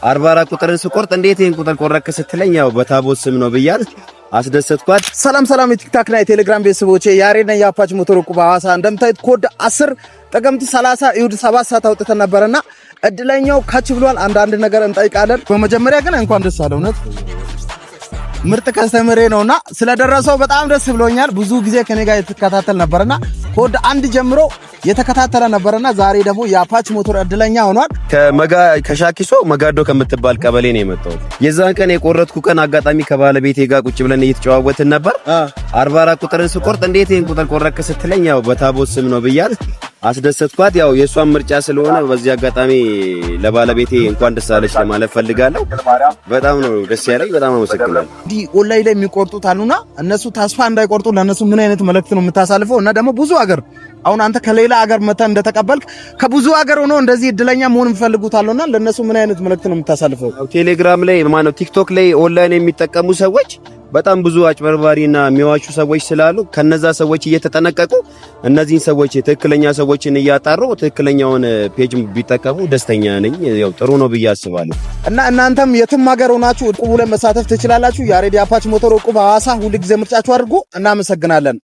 44 ቁጥርን ስቆርጥ እንዴት ይህን ቁጥር ቆረጥክ ስትለኝ ያው በታቦት ስም ነው ብያት አስደሰትኳት። ሰላም ሰላም፣ የቲክታክ እና የቴሌግራም ቤተሰቦቼ፣ ያሬድ ነኝ የአፓች ሞተር ዕቁብ ሐዋሳ። እንደምታዩት ኮድ 10 ጥቅምት 30 እሁድ 7 ሰዓት አውጥተን ነበርና እድለኛው ከች ብሏል። አንዳንድ ነገር እንጠይቃለን። በመጀመሪያ ግን እንኳን ደስ አለ። እውነት ምርጥ customer ኤ ነውና ስለደረሰው በጣም ደስ ብሎኛል። ብዙ ጊዜ ከኔ ጋር የተከታተል ነበርና ኮድ 1 ጀምሮ የተከታተለ ነበርና ዛሬ ደግሞ የአፓች ሞተር እድለኛ ሆኗል። ከሻኪሶ መጋዶ ከምትባል ቀበሌ ነው የመጣሁት። የዛን ቀን የቆረጥኩ ቀን አጋጣሚ ከባለቤቴ ጋር ቁጭ ብለን እየተጨዋወትን ነበር። 44 ቁጥርን ስቆርጥ እንዴት ይህን ቁጥር ቆረጥክ ስትለኝ ያው በታቦት ስም ነው ብያት አስደሰትኳት። ያው የእሷን ምርጫ ስለሆነ በዚህ አጋጣሚ ለባለቤቴ እንኳን ደስ አለች ለማለት ፈልጋለሁ። በጣም ነው ደስ ያለኝ። በጣም አመሰግናለሁ። እንዲህ ኦንላይን ላይ የሚቆርጡት አሉና እነሱ ተስፋ እንዳይቆርጡ ለእነሱ ምን አይነት መልእክት ነው የምታሳልፈው? እና ደግሞ ብዙ ሀገር አሁን አንተ ከሌላ ሀገር መተህ እንደተቀበልክ ከብዙ ሀገር ሆኖ እንደዚህ እድለኛ መሆን የሚፈልጉት አሉና ለእነሱ ምን አይነት መልእክት ነው የምታሳልፈው? ቴሌግራም ላይ ማነው ቲክቶክ ላይ ኦንላይን የሚጠቀሙ ሰዎች በጣም ብዙ አጭበርባሪና የሚዋሹ ሰዎች ስላሉ ከነዛ ሰዎች እየተጠነቀቁ እነዚህን ሰዎች ትክክለኛ ሰዎችን እያጣሩ ትክክለኛውን page ቢጠቀሙ ደስተኛ ነኝ። ያው ጥሩ ነው ብዬ አስባለሁ። እና እናንተም የትም ሀገር ሆናችሁ ዕቁቡ ላይ መሳተፍ ትችላላችሁ። ያሬድ የአፓች ሞተር ዕቁብ ሐዋሳ ሁልጊዜ ምርጫችሁ አድርጉ። እናመሰግናለን።